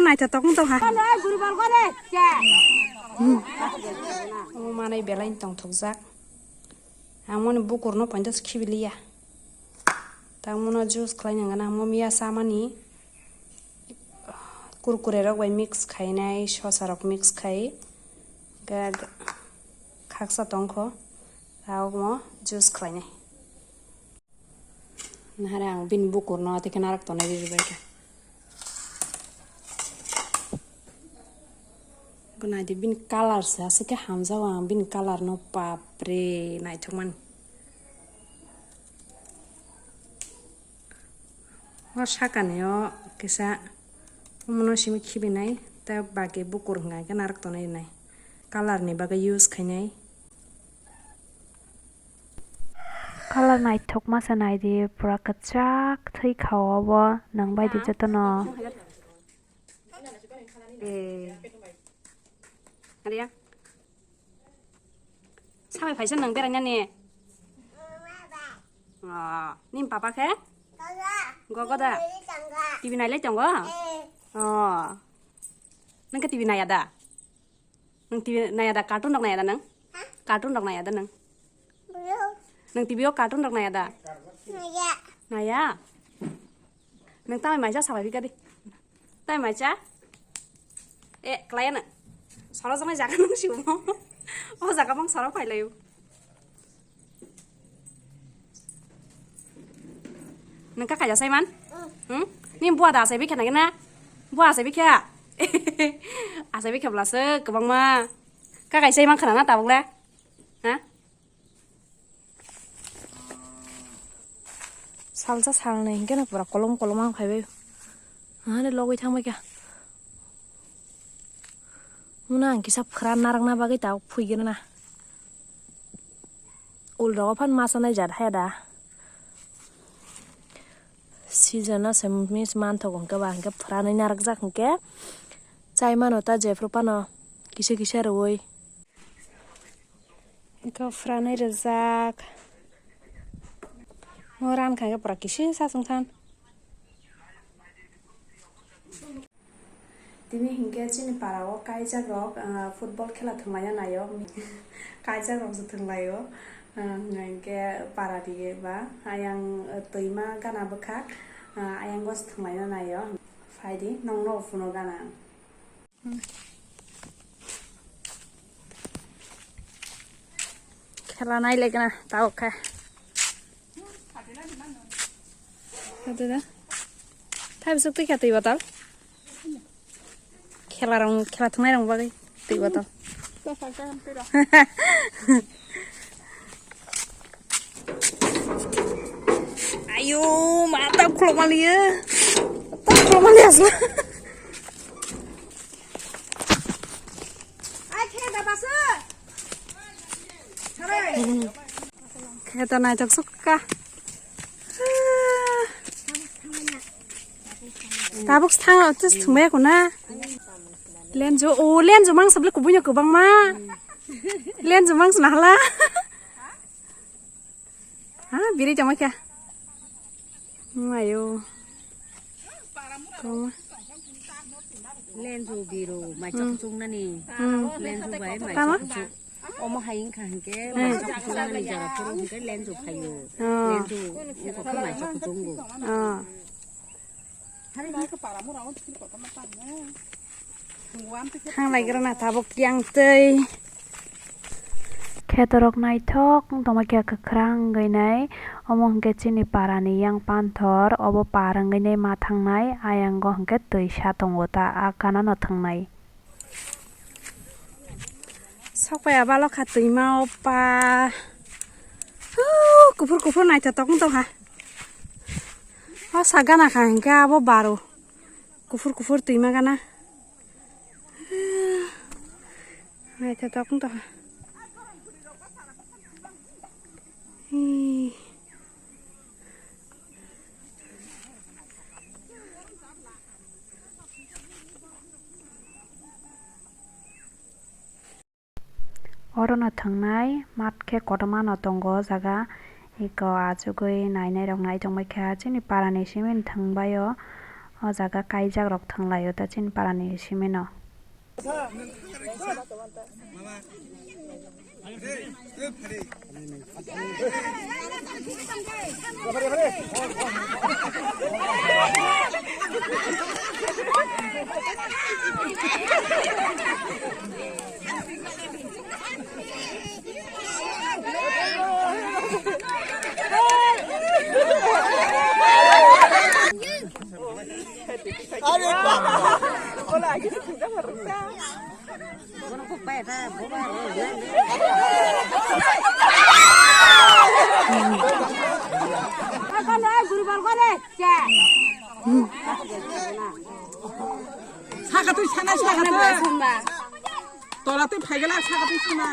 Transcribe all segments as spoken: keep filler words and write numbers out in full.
Naithotok wng tong ha. Omo manwi belai tongthokjak. Ang mani bukurno pointos khibiliya. Tangmano juice khlai nang gana, omo miya chamani kurkure rok bai mix khainai, sosa rok mix khai, ga-, khaksa tongkho, ta omo juice khlainai. Nahare ang bini bukurno tei khe narak tonwi rwbaikha. Bo naidi bini colour se aswk khe hamjao ang bini colour no, bapre, naithokmani. O sakani o kisa omono simi khibinai, ta baki bukur hwnka khe narak tonwi rwnai, colour ni bagwi use khainai. Colour naithokma se naidi, pura kwchak thwi kha obo, nang bai di jotono. Eh. Aria. Sabai phaisa nang berainani? Oh, nini papa khe? Gogo da? T V nailai tongo? Oh. Nang khe T V naya da? Nang T V naya da? Cartoon rok naya da nang? Cartoon rok naya da nang? Nang T V o cartoon rok naya da? Naya. Naya? Nang tamai maisa sabai phika di. Tamai maisa? E, klaya na. Soro jongni jaga nang sibo. O jaga bang soro phailayo. Nang kakai jasai man? Hmm? Ni bua da asai bikha nagina? Bua asai bikha? Asai bikha blase kwbangma. Kakai sai man khana na tabuk le? Ha? Salsa salnwi hinkhe no pura kolom kolom ang phaibai. Ani logwi thangbai kha. Muna ang kisa phwran narwkna bagwi tabuk phuigwrwna. Ul rogo phan masa nai jat haya da. Season o se miss manthogo hinkhe ba hinkhe phwranwi narwkjak hinkhe chai mano ta jephru phano kisa kisa rwui. Eko phwranwi rwjak. Mo ran kha khe pura kisi sa chwng than. Tini hinkhe chini para o kaijak rok, ah, football khela thwnglaina naio. Kaijak rok se thwnglaio. Ah, hinkhe para di ba ayang, ah, twima gana bwkhak, ah, ayang o se thwnglaina naio. Phaidi nokno phunuk gana ang. Khela nai lekna tabuk khe. Khela da. Thai bwswk twi kha twi botol. Khela rong, khela thwngnai rong bagwi twi botol. Ayo, ma ta khulok maliya. Ta khulok maliya asla. Kheto naithok sukha. Tabuk thang, just thumbai kuna. Lenju, o lenju mangsa bole kubui no kwbangma. Lenju mangsa nahala. Ha, biri tongma khe. Mayo. Tongma. Lenju biru, mai chok chungnani. Hmm. Lenju bai mai chok chung. Omo hai wngkha hinkhe, hmm, mai chok chungnani jora phuru hinkhe lenju phaio. Oh. Lenju wngkha khe mai chok chungo. Oh. Thanglaigrana tabuk yang twi. Khetorok naithok wng tongma khe kwkhwrang wngwi nai. Omo hwnkhe chini parani yang panthor, obo par wngwi nai ma thangnai. Ayango hwnkhe twisa tongo ta, a ganano thwngnai. Sokpaiya balo kha twima o pa. Huu, kuphur kuphur naithotok wng tongkha. O sa gana kha hinkhe abo baro. Kuphur kuphur twima gana. Naithotok wng tongkha. Hii. Orono thwngnai mat khe kotorma no tongo o jaga, eko achugwi nainai rok nai tongbai kha. Chini parani simi thwngbai o, O jaga kaijak rok thwnglaio ta chini parani simino. Saka twi sana, saka twi. Tola twi phaigala, saka twi sana.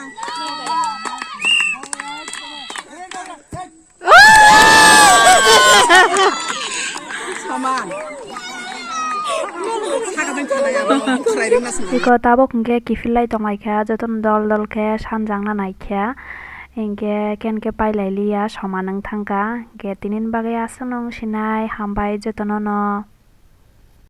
Saman. Saka twi sana ya, khwlai ringna sana. Iko tabuk hwnkhe kiphillai tonglaikha, jotono dol dol khe sanjakna naikha. Hinkhe ken khe pailai liya, soman wng thangkha. Hinkhe tinini bagwi aswk nung sinai, hambai jotono no.